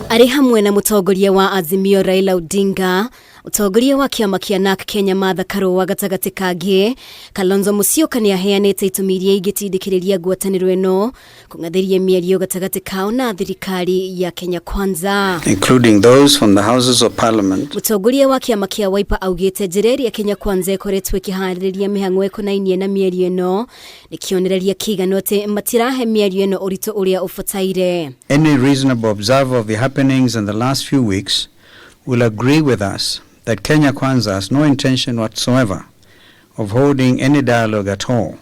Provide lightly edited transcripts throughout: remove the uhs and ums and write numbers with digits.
Arĩ hamwe na mũtongoria wa Azimio Raila Odinga, mũtongoria wa kĩama kĩa NARC Kenya Martha Karũa gatagatĩ kangĩ, Kalonzo Musyoka nĩ aheanĩte itũmi iria ingĩtindĩkĩrĩria ngwatanĩro ĩno kũng'athĩria mĩario gatagatĩ kao na thirikari ya Kenya Kwanza. Including those from the Houses of Parliament. Mũtongoria wa kĩama kĩa Wiper augĩte njĩra ĩrĩa Kenya Kwanza ĩkoretwo ĩkĩharĩrĩria mĩhang'o ĩkonainie na mĩario ĩno nĩ kĩonereria kĩiganu atĩ matirahe mĩario ĩno ũritũ ũrĩa ũbataire. Any reasonable observer of the happenings in the last few weeks will agree with us that Kenya Kwanza has no intention whatsoever of holding any dialogue at all,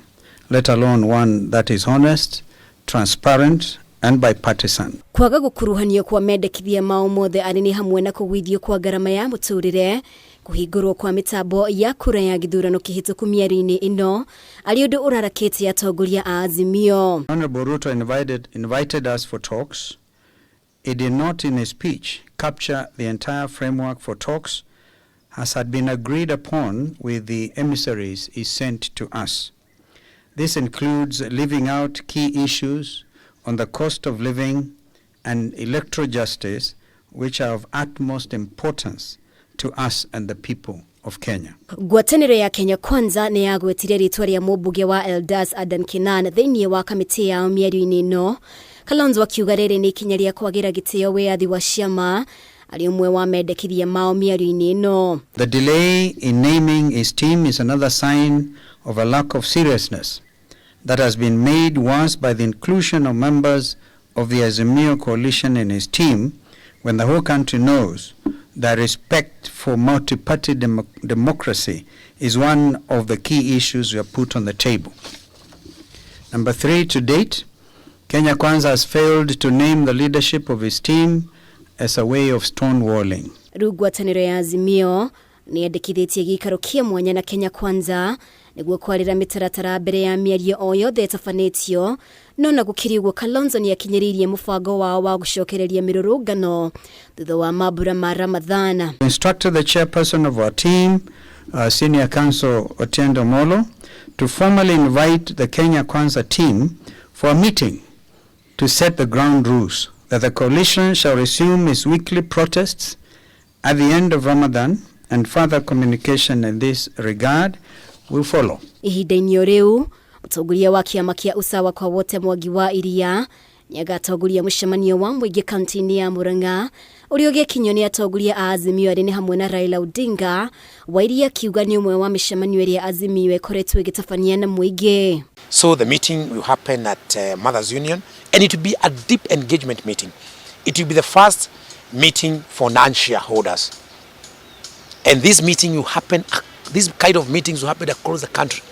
let alone one that is honest, transparent, and bipartisan. Kwaga gũkuruhanio kwa mendekithia mao mothe arĩ nĩ hamwe na kũgwithio kwa ngarama ya mũtũrĩre, kũhingũrwo kwa mĩtambo ya kura ya gĩthurano kĩhĩtũku mĩario-inĩ ĩno arĩ ũndũ ũrarakĩtie atongoria a Azimio. Honorable Ruto invited us for talks. He did not in his speech capture the entire framework for talks as had been agreed upon with the emissaries he sent to us. This includes leaving out key issues on the cost of living and electoral justice, which are of utmost importance to us and the people of Kenya. Ngwatanĩro ya Kenya Kwanza nĩ yagwetire rĩtwa rĩa mũmbunge wa Eldas Adan Kinan thĩinĩ wa kamĩtĩ yao mĩario-inĩ ĩno. Kalonzo akiuga rĩrĩ nĩ ikinya rĩa kwagĩra gĩtĩo wĩyathi wa ciama arĩ ũmwe wa mendekithia mao mĩario-inĩ ĩno. The delay in naming his team is another sign of a lack of seriousness that has been made worse by the inclusion of members of the Azimio coalition in his team, when the whole country knows that respect for multi-party democracy is one of the key issues we have put on the table. Number three, to date, Kenya Kwanza has failed to name the leadership of his team as a way of stonewalling. Rĩu ngwatanĩro ya Azimio nĩ yendekithĩtie gĩikaro kĩa mwanya na Kenya Kwanza nĩguo kwarĩra mĩtaratara mbere ya mĩario o yothe ĩtabanĩtio, no na gũkĩrĩ ũguo Kalonzo nĩ akinyĩrĩirie mũbango wao wa gũcokereria mĩrũrũngano thutha wa mambura ma Ramadhan. Instructed the chairperson of our team, Senior Counsel Otiende Amollo, to formally invite the Kenya Kwanza team for a meeting to set the ground rules that the coalition shall resume its weekly protests at the end of Ramadan, and further communication in this regard will follow. Ihinda-inĩ o rĩu, mũtongoria wa kĩama kĩa Usawa kwa Wote Mwangi wa Iria nĩagatongoria mũcemanio wa mũingĩ kaunti-inĩ ya Murang'a ũrĩa ũgĩkinyio nĩ atongoria a Azimio arĩa nĩ hamwe na Raila Odinga. Wairia akiuga nĩ ũmwe wa mĩcemanio ĩrĩa Azimio ĩkoretwo ĩgĩtabania na mũingĩ. So the meeting will happen at Mothers Union, and it will be a deep engagement meeting. It will be the first meeting for non-shareholders. And this meeting will happen, this kind of meetings will happen across the country.